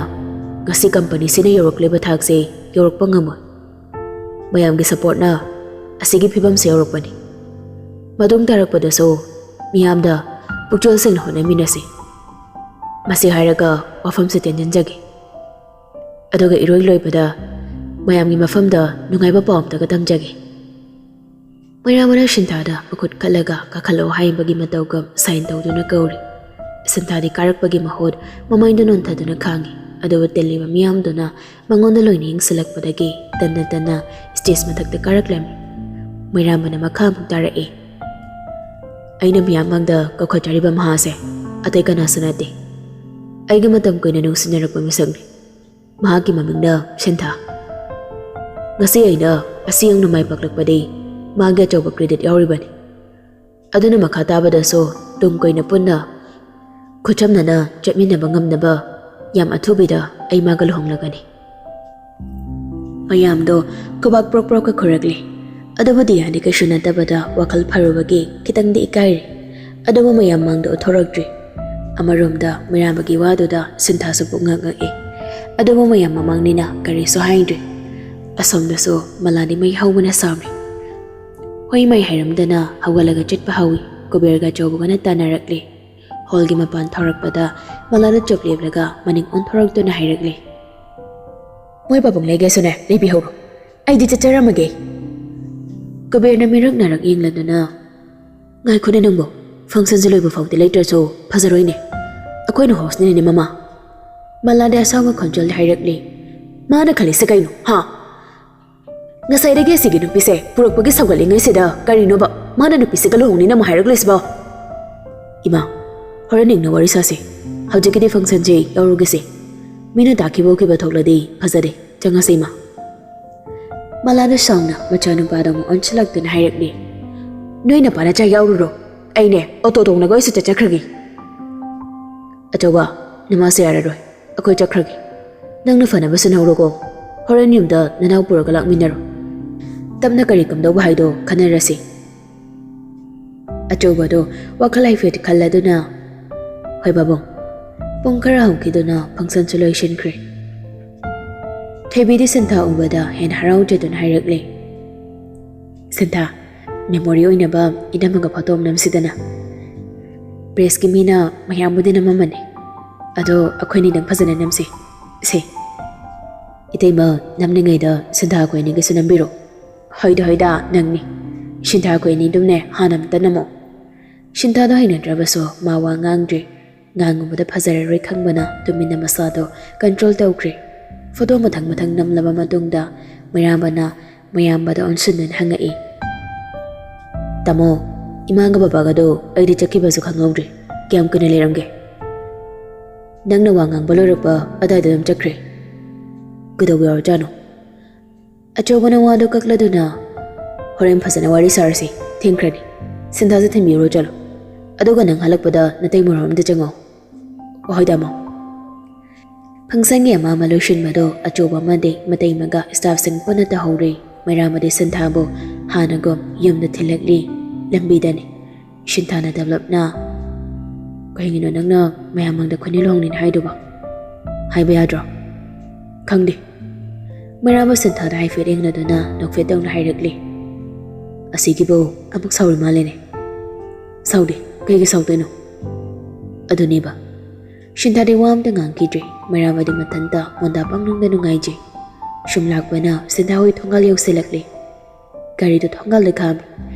ꯉꯁꯤ ꯀꯝꯄꯅꯤꯁꯤꯅ ꯌꯧꯔꯛꯂꯤꯕ ꯊꯥꯛꯁꯦ ꯌꯧꯔꯛꯄ ꯉꯝꯃꯣꯏ꯫ ꯃꯌꯥꯝꯒꯤ ꯁꯄꯣꯔꯠꯅ ꯑꯁꯤꯒꯤ ꯐꯤꯕꯝꯁꯦ ꯌꯧꯔꯛꯄꯅꯤ꯫ ꯃꯇꯨꯡ ꯇꯥꯔꯛꯄꯗꯁꯨ ꯃꯤꯌꯥꯝꯗ ꯄꯨꯛꯆꯦꯜ ꯁꯦꯡꯅ ꯍꯣꯠꯅꯃꯤꯟꯅꯁꯤ꯫ ꯃꯁꯤ ꯍꯥꯏꯔꯒ ꯋꯥꯐꯝꯁꯦ ꯇꯦꯟꯁꯤꯟꯖꯒꯦ꯫ ꯑꯗꯨꯒ ꯏꯔꯣꯏ ꯂꯣꯏꯕꯗ ꯃꯌꯥꯝꯒꯤ ꯃꯐꯝꯗ ꯅꯨꯡꯉꯥꯏꯕ ꯄꯥꯎ ꯑꯝꯇꯒ ꯇꯝꯖꯒꯦ꯫ ꯃꯩꯔꯥꯃꯅ ꯁꯤꯟꯊꯥꯗ ꯃꯈꯨꯠ ꯈꯠꯂꯒ ꯀꯥꯈꯠꯂꯛꯑꯣ ꯍꯥꯏꯕꯒꯤ ꯃꯇꯧꯒ ꯁꯥꯏꯟ ꯇꯧꯗꯨꯅ ꯀꯧꯔꯤ꯫ ꯁꯤꯟꯊꯥꯗꯤ ꯀꯥꯔꯛꯄꯒꯤ ꯃꯍꯨꯠ ꯃꯃꯥꯏꯗꯣ ꯅꯣꯟꯊꯗꯨꯅ ꯈꯥꯡꯉꯤ꯫ ꯑꯗꯨꯕꯨ ꯇꯤꯜꯂꯤꯕ ꯃꯤꯌꯥꯝꯗꯨꯅ ꯃꯉꯣꯟꯗ ꯂꯣꯏꯅ ꯌꯦꯡꯁꯤꯜꯂꯛꯄꯗꯒꯤ ꯇꯟꯅ ꯇꯟꯅ ꯁ꯭ꯇꯦꯖ ꯃꯊꯛꯇ ꯀꯥꯔꯛꯂꯝꯃꯤ꯫ ꯃꯩꯔꯥꯃꯅ ꯃꯈꯥ ꯑꯃꯨꯛ ꯇꯥꯔꯛꯏ꯫ ꯑꯩꯅ ꯃꯤꯌꯥꯝ ꯃꯥꯡꯗ ꯀꯧꯈꯠꯆꯔꯤꯕ ꯃꯍꯥꯛꯁꯦ ꯑꯇꯩ ꯀꯅꯥꯁꯨ ꯅꯠꯇꯦ꯫ ꯑꯩꯒ ꯃꯇꯝ ꯀꯨꯏꯅ ꯅꯨꯡꯁꯤꯅꯔꯛꯄ ꯃꯤꯁꯛꯅꯤ꯫ ꯃꯍꯥꯛꯀꯤ ꯃꯃꯤꯡꯅ ꯁꯤꯟꯊꯥ꯫ ꯉꯁꯤ ꯑꯩꯅ ꯑꯁꯤ ꯌꯧꯅ ꯃꯥꯏ ꯄꯥꯛꯂꯛꯄꯗꯤ ꯃꯥꯒꯤ ꯑꯆꯧꯕ ꯀ꯭ꯔꯦꯗꯤꯠ ꯌꯥꯎꯔꯤꯕꯅꯤ꯫ ꯑꯗꯨꯅ ꯃꯈꯥ ꯇꯥꯕꯗꯁꯨ ꯇꯨꯡ ꯀꯣꯏꯅ ꯄꯨꯟꯅ ꯈꯨꯠꯁꯝꯅꯅ ꯆꯠꯃꯤꯟꯅꯕ ꯉꯝꯅꯕ ꯌꯥꯝ ꯑꯊꯨꯕꯤꯗ ꯑꯩ ꯃꯥꯒ ꯂꯨꯍꯣꯡꯂꯒꯅꯤ꯫ ꯃꯌꯥꯝꯗꯣ ꯈꯨꯕꯥꯛ ꯄ꯭ꯔꯣꯛ ꯄ꯭ꯔꯣꯛꯀ ꯈꯨꯔꯛꯂꯤ꯫ ꯑꯗꯨꯕꯨ ꯗꯤꯌꯥꯗꯤ ꯀꯩꯁꯨ ꯅꯠꯇꯕꯗ ꯋꯥꯈꯜ ꯐꯔꯨꯕꯒꯤ ꯈꯤꯇꯪꯗꯤ ꯏꯀꯥꯏꯔꯤ꯫ ꯑꯗꯨꯕꯨ ꯃꯌꯥꯝ ꯃꯥꯡꯗ ꯎꯠꯊꯣꯔꯛꯇ꯭ꯔꯤ꯫ ꯑꯃꯔꯣꯝꯗ ꯃꯩꯔꯥꯃꯒꯤ ꯋꯥꯗꯨꯗ ꯁꯤꯟꯊꯥꯁꯨ ꯄꯨꯛꯉꯛ ꯉꯛꯏ꯫ ꯑꯗꯨꯕꯨ ꯃꯌꯥꯝ ꯃꯃꯥꯡꯅꯤꯅ ꯀꯔꯤꯁꯨ ꯍꯥꯏꯗ꯭ꯔꯤ꯫ ꯑꯁꯣꯝꯗꯁꯨ ꯃꯂꯥꯗꯤ ꯃꯩ ꯍꯧꯕꯅ ꯁꯥꯎꯔꯤ꯫ ꯍꯣꯏ, ꯃꯩ ꯍꯥꯏꯔꯝꯗꯅ ꯍꯧꯒꯠꯂꯒ ꯆꯠꯄ ꯍꯧꯏ꯫ ꯀꯨꯕꯦꯔꯒ ꯑꯆꯧꯕꯒꯅ ꯇꯥꯟꯅꯔꯛꯂꯤ꯫ ꯍꯣꯜꯒꯤ ꯃꯄꯥꯟ ꯊꯧꯔꯛꯄꯗ ꯃꯂꯥꯗ ꯆꯨꯞ ꯂꯦꯞꯂꯒ ꯃꯅꯤꯡ ꯑꯣꯟꯊꯣꯔꯛꯇꯨꯅ ꯍꯥꯏꯔꯛꯂꯤ꯫ "ꯃꯣꯏ ꯄꯥꯕꯨꯡ ꯂꯩꯒꯦꯁꯨꯅꯦ, ꯂꯩꯕꯤꯍꯧꯔꯣ꯫ ꯑꯩꯗꯤ ꯆꯠꯆꯔꯝꯃꯒꯦ꯫" ꯀꯨꯕꯦꯔꯅ ꯃꯤꯔꯛ ꯅꯥꯔꯛ ꯌꯦꯡꯂꯗꯨꯅ, "ꯉꯥꯏꯈꯣꯅꯦ ꯅꯪꯕꯣ, ꯐꯪꯁꯟꯁꯦ ꯂꯣꯏꯕ ꯐꯥꯎꯗꯤ ꯂꯩꯇ꯭ꯔꯁꯨ ꯐꯖꯔꯣꯏꯅꯦ꯫ ꯑꯩꯈꯣꯏꯅ ꯍꯣꯁꯅꯤꯅꯦ ꯃꯃꯥ꯫" ꯃꯂꯥꯗ ꯑꯁꯥꯎꯕ ꯈꯣꯟꯖꯦꯜꯗ ꯍꯥꯏꯔꯛꯂꯤ꯫ "ꯃꯥꯅ ꯈꯜꯂꯤꯁꯦ ꯀꯩꯅꯣ, ꯍꯥ? ꯉꯁꯥꯏꯗꯒꯤ ꯑꯁꯤꯒꯤ ꯅꯨꯄꯤꯁꯦ ꯄꯨꯔꯛꯄꯒꯤ ꯁꯧꯒꯠꯂꯤꯉꯩꯁꯤꯗ ꯀꯔꯤꯅꯣꯕ ꯃꯥꯅ ꯅꯨꯄꯤꯁꯤꯒ ꯂꯨꯍꯣꯡꯅꯤꯅ ꯑꯃꯨꯛ ꯍꯥꯏꯔꯛꯂꯤꯁꯤꯕꯣ? ꯏꯃꯥ, ꯍꯣꯔꯦꯟ ꯏꯪꯅ ꯋꯥꯔꯤ ꯁꯥꯁꯦ꯫ ꯍꯧꯖꯤꯛꯀꯤꯗꯤ ꯐꯪꯁꯟꯁꯦ ꯌꯥꯎꯔꯨꯒꯦꯁꯦ꯫ ꯃꯤꯅ ꯇꯥꯈꯤꯕ ꯎꯈꯤꯕ ꯊꯣꯛꯂꯗꯤ ꯐꯖꯗꯦ꯫ ꯆꯪꯉꯁꯦ, ꯏꯃꯥ꯫" ꯃꯂꯥꯗ ꯁꯥꯎꯅ ꯃꯆꯥꯅꯨꯄꯥꯗ ꯑꯃꯨꯛ ꯑꯣꯟꯁꯤꯜꯂꯛꯇꯨꯅ ꯍꯥꯏꯔꯛꯂꯤ꯫ "ꯅꯣꯏ ꯅꯄꯥ ꯅꯆꯥ ꯌꯥꯎꯔꯨꯔꯣ꯫ ꯑꯩꯅꯦ ꯑꯣꯇꯣ ꯇꯣꯡꯂꯒ ꯑꯣꯏꯁꯨ ꯆꯠꯆꯈ꯭ꯔꯒꯦ꯫" "ꯑꯆꯧꯕ, ꯅꯃꯥꯁꯦ ꯌꯥꯔꯔꯣꯏ꯫ ꯑꯩꯈꯣꯏ ꯆꯠꯈ꯭ꯔꯒꯦ꯫ ꯅꯪꯅ ꯐꯅꯕ ꯁꯤꯟꯍꯧꯔꯣꯀꯣ꯫ ꯍꯣꯔꯦꯟ ꯌꯨꯝꯗ ꯅꯅꯥꯎ ꯄꯨꯔꯒ ꯂꯥꯛꯃꯤꯟꯅꯔꯣ꯫ ꯇꯞꯅ ꯀꯔꯤ ꯀꯝꯗꯧꯕ ꯍꯥꯏꯗꯣ ꯈꯟꯅꯔꯁꯤ꯫" ꯑꯆꯧꯕꯗꯣ ꯋꯥꯈꯜ ꯍꯥꯏꯐꯦꯠ ꯈꯜꯂꯗꯨꯅ, "ꯍꯣꯏ ꯄꯥꯕꯨꯡ꯫" ꯄꯨꯡ ꯈꯔ ꯍꯧꯈꯤꯗꯨꯅ ꯐꯪꯁꯟꯁꯨ ꯂꯣꯏꯁꯤꯟꯈ꯭ꯔꯦ꯫ ꯊꯣꯏꯕꯤꯗꯤ ꯁꯤꯟꯊꯥ ꯎꯕꯗ ꯍꯦꯟꯅ ꯍꯔꯥꯎꯖꯗꯨꯅ ꯍꯥꯏꯔꯛꯂꯦ, "ꯁꯤꯟꯊꯥ, ꯃꯦꯃꯣꯔꯤ ꯑꯣꯏꯅꯕ ꯏꯅꯝꯃꯒ ꯐꯣꯇꯣ ꯑꯃ ꯅꯝꯁꯤꯗꯅ꯫ ꯄ꯭ꯔꯦꯁꯀꯤ ꯃꯤꯅ ꯃꯌꯥꯝꯕꯨꯗꯤ ꯅꯝꯃꯝꯃꯅꯤ, ꯑꯗꯣ ꯑꯩꯈꯣꯏꯅꯤꯗꯪ ꯐꯖꯅ ꯅꯝꯁꯤ꯫ ꯁꯦ, ꯏꯇꯩꯃ, ꯅꯝꯂꯤꯉꯩꯗ ꯁꯤꯟꯊꯥ ꯑꯩꯈꯣꯏ ꯑꯅꯤꯒꯤꯁꯨ ꯅꯝꯕꯤꯔꯣ꯫ ꯍꯣꯏꯗ ꯍꯣꯏꯗ, ꯅꯪꯅꯤ꯫ ꯁꯤꯟꯊꯥ ꯑꯩꯈꯣꯏ ꯑꯅꯤꯗꯨꯝꯅꯦ ꯍꯥꯟꯅ ꯑꯝꯇ ꯅꯝꯃꯣ꯫" ꯁꯤꯟꯊꯥꯗꯣ ꯍꯩꯅꯗ꯭ꯔꯕꯁꯨ ꯃꯥ ꯋꯥ ꯉꯥꯡꯗ꯭ꯔꯦ꯫ ꯉꯥꯡꯉꯨꯕꯗ ꯐꯖꯔꯔꯣꯏ ꯈꯪꯕꯅ ꯇꯨꯃꯤꯟꯅ ꯃꯁꯥꯗꯣ ꯀꯟꯇ꯭ꯔꯣꯜ ꯇꯧꯈ꯭ꯔꯦ꯫ ꯐꯣꯇꯣ ꯃꯊꯪ ꯃꯊꯪ ꯅꯝꯂꯕ ꯃꯇꯨꯡꯗ ꯃꯩꯔꯥꯝꯕꯅ ꯃꯌꯥꯝꯕꯗ ꯑꯣꯟꯁꯤꯟꯗꯨꯅ ꯍꯪꯉꯛꯏ, "ꯇꯥꯃꯣ, ꯏꯃꯥꯒ ꯕꯕꯥꯒꯗꯣ ꯑꯩꯗꯤ ꯆꯠꯈꯤꯕꯁꯨ ꯈꯪꯍꯧꯗ꯭ꯔꯦ꯫ ꯀꯌꯥꯝ ꯀꯨꯏꯅ ꯂꯩꯔꯝꯒꯦ?" "ꯅꯪꯅ ꯋꯥ ꯉꯥꯡꯕ ꯂꯣꯏꯔꯛꯄ ꯑꯗꯥꯏꯗ ꯑꯗꯨꯝ ꯆꯠꯈ꯭ꯔꯦ꯫ ꯀꯩꯗꯧꯕ ꯌꯥꯎꯔꯖꯥꯠꯅꯣ?" ꯑꯆꯧꯕꯅ ꯋꯥꯗꯨ ꯀꯛꯂꯗꯨꯅ, "ꯍꯣꯔꯦꯟ ꯐꯖꯅ ꯋꯥꯔꯤ ꯁꯥꯔꯁꯤ, ꯊꯦꯡꯈ꯭ꯔꯅꯤ꯫ ꯁꯤꯟꯊꯥꯁꯦ ꯊꯤꯟꯕꯤꯔꯨꯔꯣ ꯆꯠꯂꯣ꯫ ꯑꯗꯨꯒ ꯅꯪ ꯍꯜꯂꯛꯄꯗ ꯅꯇꯩꯃ ꯔꯨꯝꯗ ꯆꯪꯉꯣ꯫" "ꯍꯣꯏ ꯇꯥꯃꯣ꯫" ꯐꯪꯁꯟꯒꯤ ꯑꯃ ꯑꯃ ꯂꯣꯏꯁꯤꯟꯕꯗꯣ ꯑꯆꯧꯕ ꯑꯃꯗꯤ ꯃꯇꯩꯃꯒ ꯁ꯭ꯇꯥꯐꯁꯤꯡ ꯄꯨꯟꯅ ꯇꯧꯍꯧꯔꯦ꯫ ꯃꯩꯔꯥꯃꯗꯤ ꯁꯤꯟꯊꯥꯕꯨ ꯍꯥꯟꯅꯒꯨꯝ ꯌꯨꯝꯗ ꯊꯤꯜꯂꯛꯂꯤ꯫ ꯂꯝꯕꯤꯗꯅꯤ ꯁꯤꯟꯊꯥꯅ ꯗꯞꯂꯞꯅ, "ꯀꯩꯒꯤꯅꯣ ꯅꯪꯅ ꯃꯌꯥꯝ ꯃꯥꯡꯗ ꯑꯩꯈꯣꯏꯅꯤ ꯂꯨꯍꯣꯡꯅꯤꯅ ꯍꯥꯏꯗꯨꯕꯣ? ꯍꯥꯏꯕ ꯌꯥꯗ꯭ꯔꯣ?" "ꯈꯪꯗꯦ꯫" ꯃꯩꯔꯥꯕ ꯁꯤꯟꯊꯥꯗ ꯍꯥꯏꯐꯦꯠ ꯌꯦꯡꯅꯗꯨꯅ ꯅꯣꯛꯐꯦꯠ ꯇꯧꯅ ꯍꯥꯏꯔꯛꯂꯤ, "ꯑꯁꯤꯒꯤꯕꯨ ꯑꯃꯨꯛ ꯁꯥꯎꯔꯤ ꯃꯥꯜꯂꯦꯅꯦ꯫" "ꯁꯥꯎꯗꯦ, ꯀꯩꯒꯤ ꯁꯥꯎꯗꯣꯏꯅꯣ?" "ꯑꯗꯨꯅꯦꯕ꯫" ꯁꯤꯟꯊꯥꯗꯤ ꯋꯥ ꯑꯝꯇ ꯉꯥꯡꯈꯤꯗ꯭ꯔꯦ꯫ ꯃꯩꯔꯥꯕꯗꯤ ꯃꯊꯟꯇ ꯃꯣꯟꯗꯥ ꯄꯪꯅꯨꯡꯗ ꯅꯨꯡꯉꯥꯏꯖꯩ꯫ ꯁꯨꯝ ꯂꯥꯛꯄꯅ ꯁꯤꯟꯊꯥ ꯍꯣꯏ ꯊꯣꯡꯒꯥꯜ ꯌꯧꯁꯤꯜꯂꯛꯂꯦ꯫ ꯒꯥꯔꯤꯗꯨ ꯊꯣꯡꯒꯥꯜꯗ ꯈꯥꯝꯃꯤ꯫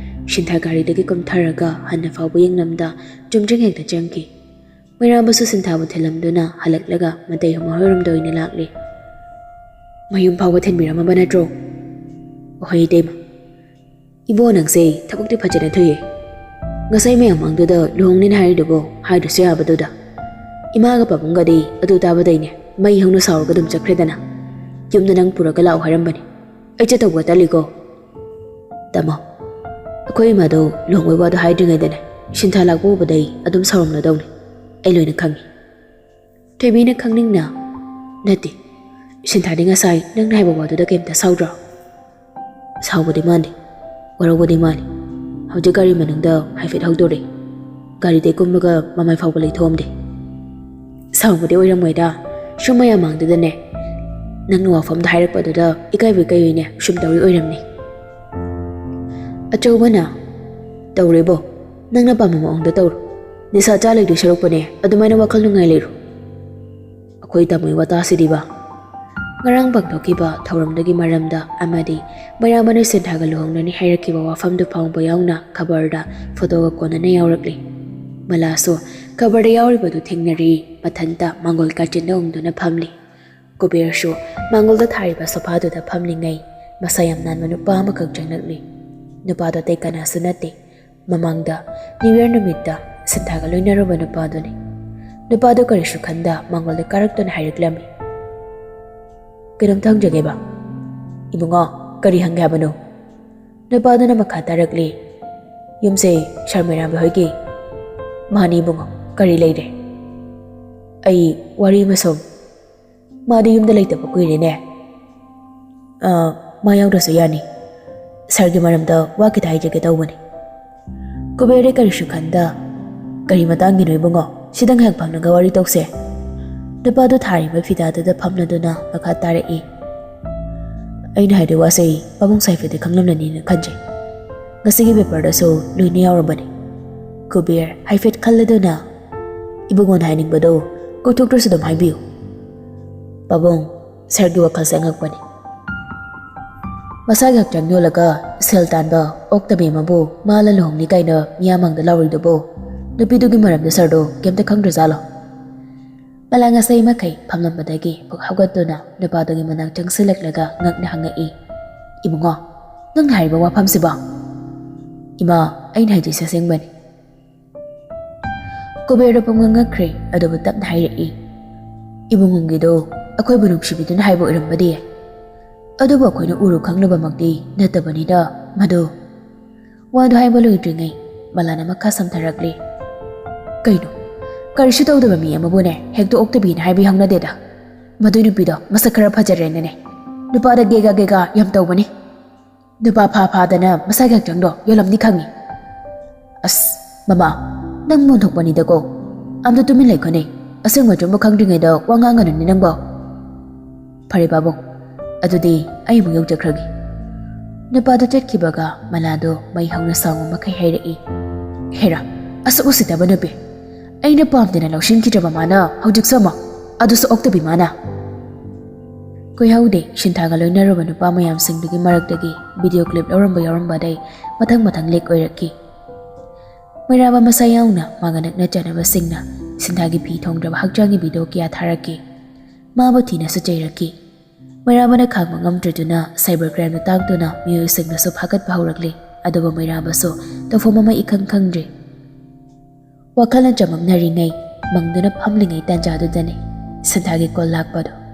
ꯁꯤꯟꯊꯥ ꯒꯥꯔꯤꯗꯒꯤ ꯀꯨꯝꯊꯔꯒ ꯍꯟꯅ ꯐꯥꯎꯕ ꯌꯦꯡꯂꯝꯗ ꯆꯨꯝꯗ꯭ꯔꯤꯡ ꯍꯦꯛꯇ ꯆꯪꯈꯤ꯫ ꯃꯩꯔꯥꯕꯁꯨ ꯁꯤꯟꯊꯥꯕꯨ ꯊꯤꯜꯂꯝꯗꯨꯅ ꯍꯜꯂꯛꯂꯒ ꯃꯇꯩ ꯃꯈꯣꯏꯔꯣꯝꯗ ꯑꯣꯏꯅ ꯂꯥꯛꯂꯦ꯫ "ꯃꯌꯨꯝ ꯐꯥꯎꯕ ꯊꯤꯟꯕꯤꯔꯝꯃꯕ ꯅꯠꯇ꯭ꯔꯣ?" "ꯍꯣꯏ ꯏꯇꯩꯃ꯫" "ꯏꯕꯣ, ꯅꯪꯁꯦ ꯊꯕꯛꯇꯤ ꯐꯖꯅ ꯊꯨꯏꯌꯦ꯫ ꯉꯁꯥꯏ ꯃꯌꯥꯝ ꯃꯥꯡꯗꯨꯗ ꯂꯨꯍꯣꯡꯅꯤꯅ ꯍꯥꯏꯔꯤꯗꯨꯕꯨ ꯍꯥꯏꯗ꯭ꯔꯁꯨ ꯌꯥꯕꯗꯨꯗ꯫ ꯏꯃꯥꯒ ꯄꯥꯕꯨꯡꯒꯗꯤ ꯑꯗꯨ ꯇꯥꯕꯗꯩꯅꯦ ꯃꯩ ꯍꯧꯅ ꯁꯥꯎꯔꯒ ꯑꯗꯨꯝ ꯆꯠꯈ꯭ꯔꯦꯗꯅ꯫ ꯌꯨꯝꯗ ꯅꯪ ꯄꯨꯔꯒ ꯂꯥꯛꯑꯣ ꯍꯥꯏꯔꯝꯕꯅꯤ꯫ ꯑꯩ ꯆꯠꯇꯧꯕ ꯇꯜꯂꯤꯀꯣ꯫" "ꯇꯥꯃꯣ, ꯑꯩꯈꯣꯏ ꯏꯃꯥꯗꯣ ꯂꯨꯍꯣꯡꯕꯩ ꯋꯥꯗꯣ ꯍꯥꯏꯗ꯭ꯔꯤꯉꯩꯗꯅꯦ ꯁꯤꯟꯊꯥ ꯂꯥꯛꯄ ꯎꯕꯗꯩ ꯑꯗꯨꯝ ꯁꯥꯎꯔꯝꯂꯗꯧꯅꯤ꯫ ꯑꯩ ꯂꯣꯏꯅ ꯈꯪꯉꯤ꯫" ꯊꯣꯏꯕꯤꯅ ꯈꯪꯅꯤꯡꯅ, "ꯅꯠꯇꯦ, ꯁꯤꯟꯊꯥꯗꯤ ꯉꯁꯥꯏ ꯅꯪꯅ ꯍꯥꯏꯕ ꯋꯥꯗꯨꯗ ꯀꯩꯝꯇ ꯁꯥꯎꯗ꯭ꯔꯣ?" "ꯁꯥꯎꯕꯗꯤ ꯃꯥꯟꯗꯦ, ꯋꯥꯔꯧꯕꯗꯤ ꯃꯥꯜꯂꯤ꯫ ꯍꯧꯖꯤꯛ ꯒꯥꯔꯤ ꯃꯅꯨꯡꯗ ꯍꯥꯏꯐꯦꯠ ꯍꯧꯗꯣꯔꯛꯏ꯫ ꯒꯥꯔꯤꯗꯩ ꯀꯨꯝꯕꯒ ꯃꯃꯥꯏ ꯐꯥꯎꯕ ꯂꯩꯊꯣꯛꯑꯝꯗꯦ꯫" "ꯁꯥꯎꯕꯗꯤ ꯑꯣꯏꯔꯝꯃꯣꯏꯗ, ꯁꯨꯝ ꯃꯌꯥꯝ ꯃꯥꯡꯗꯨꯗꯅꯦ ꯅꯪꯅ ꯋꯥꯐꯝꯗ ꯍꯥꯏꯔꯛꯄꯗꯨꯗ ꯏꯀꯥꯏꯕ ꯀꯩꯅꯦ ꯁꯨꯝ ꯇꯧꯔꯤ ꯑꯣꯏꯔꯝꯅꯤ꯫ ꯑꯆꯧꯕꯅ, "ꯇꯧꯔꯦꯕꯣ, ꯅꯪꯅ ꯄꯥꯝꯕ ꯃꯑꯣꯡꯗ ꯇꯧꯔꯣ꯫ ꯅꯤꯁꯥ ꯆꯥ ꯂꯩꯗꯣꯏ ꯁꯔꯨꯛꯄꯨꯅꯦ ꯑꯗꯨꯃꯥꯏꯅ ꯋꯥꯈꯜ ꯅꯨꯡꯉꯥꯏ ꯂꯩꯔꯣ꯫ ꯑꯩꯈꯣꯏ ꯇꯥꯃꯣꯒꯤ ꯋꯥꯇꯥꯁꯤꯗꯤꯕ, ꯉꯔꯥꯡ ꯄꯥꯡꯊꯣꯛꯈꯤꯕ ꯊꯧꯔꯝꯗꯨꯒꯤ ꯃꯔꯝꯗ ꯑꯃꯗꯤ ꯃꯩꯔꯥꯕꯅ ꯁꯤꯟꯊꯥꯒ ꯂꯨꯍꯣꯡꯅꯅꯤ ꯍꯥꯏꯔꯛꯈꯤꯕ ꯋꯥꯐꯝꯗꯨ ꯐꯥꯎꯕ ꯌꯥꯎꯅ ꯈꯕꯔꯗ ꯐꯣꯇꯣꯒ ꯀꯣꯟꯅꯅ ꯌꯥꯎꯔꯛꯂꯤ꯫ ꯃꯂꯥꯁꯨ ꯈꯕꯔꯗ ꯌꯥꯎꯔꯤꯕꯗꯨ ꯊꯦꯡꯅꯔꯤ꯫ ꯃꯊꯟꯇ ꯃꯥꯡꯒꯣꯜ ꯀꯥꯆꯤꯟꯗ ꯎꯪꯗꯨꯅ ꯐꯝꯂꯤ꯫ ꯀꯨꯕꯦꯔꯁꯨ ꯃꯥꯡꯒꯣꯜꯗ ꯊꯥꯔꯤꯕ ꯁꯣꯐꯥꯗꯨꯗ ꯐꯝꯂꯤꯉꯩ, ꯃꯁꯥ ꯌꯥꯝ ꯅꯥꯟꯕ ꯅꯨꯄꯥ ꯑꯃꯈꯛ ꯆꯪꯂꯛꯂꯤ꯫ ꯅꯨꯄꯥꯗꯣ ꯑꯇꯩ ꯀꯅꯥꯁꯨ ꯅꯠꯇꯦ, ꯃꯃꯥꯡꯗ ꯅ꯭ꯌꯨ ꯌꯔ ꯅꯨꯃꯤꯠꯇ ꯁꯤꯟꯊꯥꯒ ꯂꯣꯏꯅꯔꯨꯕ ꯅꯨꯄꯥꯗꯨꯅꯤ꯫ ꯅꯨꯄꯥꯗꯣ ꯀꯔꯤꯁꯨ ꯈꯟꯗ ꯃꯥꯡꯒꯣꯜꯗ ꯀꯥꯔꯛꯇꯨꯅ ꯍꯥꯏꯔꯛꯂꯝꯃꯤ, "ꯀꯩꯅꯣꯝꯇ ꯍꯪꯖꯒꯦꯕ?" "ꯏꯕꯨꯡꯉꯣ, ꯀꯔꯤ ꯍꯪꯒꯦ ꯍꯥꯏꯕꯅꯣ?" ꯅꯨꯄꯥꯗꯨꯅ ꯃꯈꯥ ꯇꯥꯔꯛꯂꯤ, "ꯌꯨꯝꯁꯦ ꯁꯥꯔ ꯃꯩꯔꯥꯕ ꯍꯣꯏꯒꯤ?" "ꯃꯥꯅꯤ ꯏꯕꯨꯡꯉꯣ, ꯀꯔꯤ ꯂꯩꯔꯦ?" "ꯑꯩ ꯋꯥꯔꯤ ꯑꯃ ꯁꯨꯝ..." "ꯃꯥꯗꯤ ꯌꯨꯝꯗ ꯂꯩꯇꯕ ꯀꯨꯏꯔꯦꯅꯦ꯫" "ꯑ, ꯃꯥ ꯌꯥꯎꯗ꯭ꯔꯁꯨ ꯌꯥꯅꯤ꯫ ꯁꯥꯔꯒꯤ ꯃꯔꯝꯗ ꯋꯥ ꯈꯤꯇ ꯍꯥꯏꯖꯒꯦ ꯇꯧꯕꯅꯤ꯫" ꯀꯨꯕꯦꯔꯗꯤ ꯀꯔꯤꯁꯨ ꯈꯟꯗ, "ꯀꯔꯤ ꯃꯇꯥꯡꯒꯤꯅꯣ ꯏꯕꯨꯡꯉꯣ? ꯁꯤꯗ ꯉꯥꯏꯍꯥꯛ ꯐꯝꯂꯒ ꯋꯥꯔꯤ ꯇꯧꯁꯦ꯫" ꯅꯨꯄꯥꯗꯨ ꯊꯥꯔꯤꯕ ꯐꯤꯗꯥꯗꯨꯗ ꯐꯝꯂꯗꯨꯅ ꯃꯈꯥ ꯇꯥꯔꯛꯏ, "ꯑꯩꯅ ꯍꯥꯏꯗꯣꯏ ꯋꯥꯁꯦ ꯄꯥꯕꯨꯡ ꯁꯥꯏꯐꯦꯠꯇꯤ ꯈꯪꯂꯝꯂꯅꯤꯅ ꯈꯟꯖꯩ꯫ ꯉꯁꯤꯒꯤ ꯄꯦꯄꯔꯗꯁꯨ ꯂꯣꯏꯅ ꯌꯥꯎꯔꯕꯅꯤ꯫" ꯀꯨꯕꯦꯔ ꯍꯥꯏꯐꯦꯠ ꯈꯜꯂꯗꯨꯅ, "ꯏꯕꯨꯡꯉꯣꯅ ꯍꯥꯏꯅꯤꯡꯕꯗꯣ ꯀꯣꯏꯊꯣꯛꯇ꯭ꯔꯁꯨ ꯑꯗꯨꯝ ꯍꯥꯏꯕꯤꯌꯨ꯫" "ꯄꯥꯕꯨꯡ, ꯁꯥꯔꯒꯤ ꯋꯥꯈꯜꯁꯦ ꯑꯉꯛꯄꯅꯤ꯫ ꯃꯁꯥꯒꯤ ꯍꯛꯆꯥꯡ ꯌꯣꯜꯂꯒ ꯁꯦꯜ ꯇꯥꯟꯕ ꯑꯣꯛꯇꯕꯤ ꯑꯃꯕꯨ ꯃꯥꯂ ꯂꯨꯍꯣꯡꯅꯤ ꯀꯥꯏꯅ ꯃꯤꯌꯥꯝ ꯃꯥꯡꯗ ꯂꯥꯎꯔꯤꯗꯨꯕꯨ, ꯅꯨꯄꯤꯗꯨꯒꯤ ꯃꯔꯝꯗ ꯁꯥꯔꯗꯣ ꯀꯩꯝꯇ ꯈꯪꯗ꯭ꯔꯖꯥꯠꯂꯣ?" ꯃꯂꯥ ꯉꯁꯥꯏ ꯃꯈꯩ ꯐꯝꯂꯝꯕꯗꯒꯤ ꯐꯨꯛ ꯍꯧꯒꯠꯇꯨꯅ ꯅꯨꯄꯥꯗꯨꯒꯤ ꯃꯅꯥꯛ ꯆꯪꯁꯤꯜꯂꯛꯂꯒ ꯉꯛꯅ ꯍꯪꯉꯛꯏ, "ꯏꯕꯨꯡꯉꯣ, ꯅꯪꯅ ꯍꯥꯏꯔꯤꯕ ꯋꯥꯐꯝꯁꯤꯕꯣ?" "ꯏꯃꯥ, ꯑꯩꯅ ꯍꯥꯏꯗꯣꯏꯁꯦ ꯑꯁꯦꯡꯕꯅꯤ꯫" ꯀꯨꯕꯦꯔꯗꯣ ꯄꯨꯡꯉꯛ ꯉꯛꯈ꯭ꯔꯦ, ꯑꯗꯨꯕꯨ ꯇꯞꯅ ꯍꯥꯏꯔꯛꯏ, "ꯏꯕꯨꯡꯉꯣꯒꯤꯗꯣ ꯑꯩꯈꯣꯏꯕꯨ ꯅꯨꯡꯁꯤꯕꯤꯗꯨꯅ ꯍꯥꯏꯕ ꯑꯣꯏꯔꯝꯕꯗꯤ ꯌꯥꯏ, ꯑꯗꯨꯕꯨ ꯑꯩꯈꯣꯏꯅ ꯎꯔꯨ ꯈꯪꯂꯨꯕꯃꯛꯇꯤ ꯅꯠꯇꯕꯅꯤꯅ ꯃꯗꯨ..." ꯋꯥꯗꯨ ꯍꯥꯏꯕ ꯂꯣꯏꯗ꯭ꯔꯤꯉꯩ ꯃꯂꯥꯅ ꯃꯈꯥ ꯁꯝꯊꯔꯛꯂꯤ, "ꯀꯩꯅꯣ? ꯀꯔꯤꯁꯨ ꯇꯧꯗꯕ ꯃꯤ ꯑꯃꯕꯨꯅꯦ ꯍꯦꯛꯇ ꯑꯣꯛꯇꯕꯤꯅ ꯍꯥꯏꯕ ꯍꯧꯅꯗꯦꯗ꯫ ꯃꯗꯨꯏ ꯅꯨꯄꯤꯗꯣ ꯃꯁꯛ ꯈꯔ ꯐꯖꯔꯦꯅꯅꯦ ꯅꯨꯄꯥꯗ ꯒꯦꯒꯥ ꯒꯦꯒꯥ ꯌꯥꯝ ꯇꯧꯕꯅꯤ꯫ ꯅꯨꯄꯥ ꯐꯥ ꯐꯥꯗꯅ ꯃꯁꯥꯒꯤ ꯍꯛꯆꯥꯡꯗꯣ ꯌꯣꯜꯂꯝꯅꯤ ꯈꯪꯉꯤ꯫" "ꯑꯁ, ꯃꯃꯥ, ꯅꯪ ꯃꯣꯟꯊꯣꯛꯄꯅꯤꯗꯀꯣ꯫ ꯑꯝꯇ ꯇꯨꯃꯤꯟ ꯂꯩꯈꯣꯅꯦ꯫ ꯑꯁꯦꯡꯕ ꯑꯆꯨꯝꯕ ꯈꯪꯗ꯭ꯔꯤꯉꯩꯗ ꯋꯥ ꯉꯥꯡꯒꯅꯨꯅꯦ ꯅꯪꯕꯣ꯫" ꯐꯔꯦ ꯄꯥꯕꯨꯡ, ꯑꯗꯨꯗꯤ ꯑꯩ ꯑꯃꯨꯛ ꯌꯧꯖꯈ꯭ꯔꯒꯦ꯫ ꯅꯨꯄꯥꯗꯨ ꯆꯠꯈꯤꯕꯒ ꯃꯂꯥꯗꯣ ꯃꯩ ꯍꯧꯅ ꯁꯥꯎꯕ ꯃꯈꯩ ꯍꯥꯏꯔꯛꯏ꯫ ꯍꯦꯔꯥ, ꯑꯁꯨꯛ ꯎꯁꯤꯠꯇꯕ ꯅꯨꯄꯤ! ꯑꯩꯅ ꯄꯥꯝꯗꯅ ꯂꯧꯁꯤꯟꯈꯤꯗ꯭ꯔꯕ ꯃꯥꯅ ꯍꯧꯖꯤꯛꯁꯨ ꯑꯃꯨꯛ, ꯑꯗꯨꯁꯨ ꯑꯣꯛꯇꯕꯤ ꯃꯥꯅ꯫ ꯀꯨꯏꯍꯧꯗꯦ, ꯁꯤꯟꯊꯥꯒ ꯂꯣꯏꯅꯔꯨꯕ ꯅꯨꯄꯥ ꯃꯌꯥꯝꯁꯤꯡꯗꯨꯒꯤ ꯃꯔꯛꯇꯒꯤ ꯚꯤꯗꯤꯑꯣ ꯀ꯭ꯂꯤꯞ ꯂꯧꯔꯝꯕ ꯌꯥꯎꯔꯝꯕꯗꯩ ꯃꯊꯪ ꯃꯊꯪ ꯂꯤꯛ ꯑꯣꯏꯔꯛꯈꯤ꯫ ꯃꯩꯔꯥꯕ ꯃꯁꯥ ꯌꯥꯎꯅ ꯃꯥꯒ ꯅꯛꯅ ꯆꯥꯟꯅꯕꯁꯤꯡꯅ ꯁꯤꯟꯊꯥꯒꯤ ꯐꯤ ꯊꯣꯡꯗ꯭ꯔꯕ ꯍꯛꯆꯥꯡꯒꯤ ꯚꯤꯗꯤꯑꯣ ꯀꯌꯥ ꯊꯥꯔꯛꯈꯤ꯫ ꯃꯥꯕꯨ ꯊꯤꯅꯁꯨ ꯆꯩꯔꯛꯈꯤ꯫ ꯃꯩꯔꯥꯕꯅ ꯈꯥꯡꯕ ꯉꯝꯗ꯭ꯔꯗꯨꯅ ꯁꯥꯏꯕꯔ ꯀ꯭ꯔꯥꯏꯝꯗ ꯇꯥꯛꯇꯨꯅ ꯃꯤꯑꯣꯏꯁꯤꯡꯅꯁꯨ ꯐꯥꯒꯠꯄ ꯍꯧꯔꯛꯂꯤ꯫ ꯑꯗꯨꯕꯨ ꯃꯩꯔꯥꯕꯁꯨ ꯇꯧꯐꯝ ꯑꯃ ꯏꯈꯪ ꯈꯪꯗ꯭ꯔꯤ꯫ ꯋꯥꯈꯜꯅ ꯆꯃꯝꯅꯔꯤꯉꯩ, ꯃꯪꯗꯨꯅ ꯐꯝꯂꯤꯉꯩ ꯇꯥꯟꯖꯥꯗꯨꯗꯅꯤ ꯁꯤꯟꯊꯥꯒꯤ ꯀꯣꯜ ꯂꯥꯛꯄꯗꯨ꯫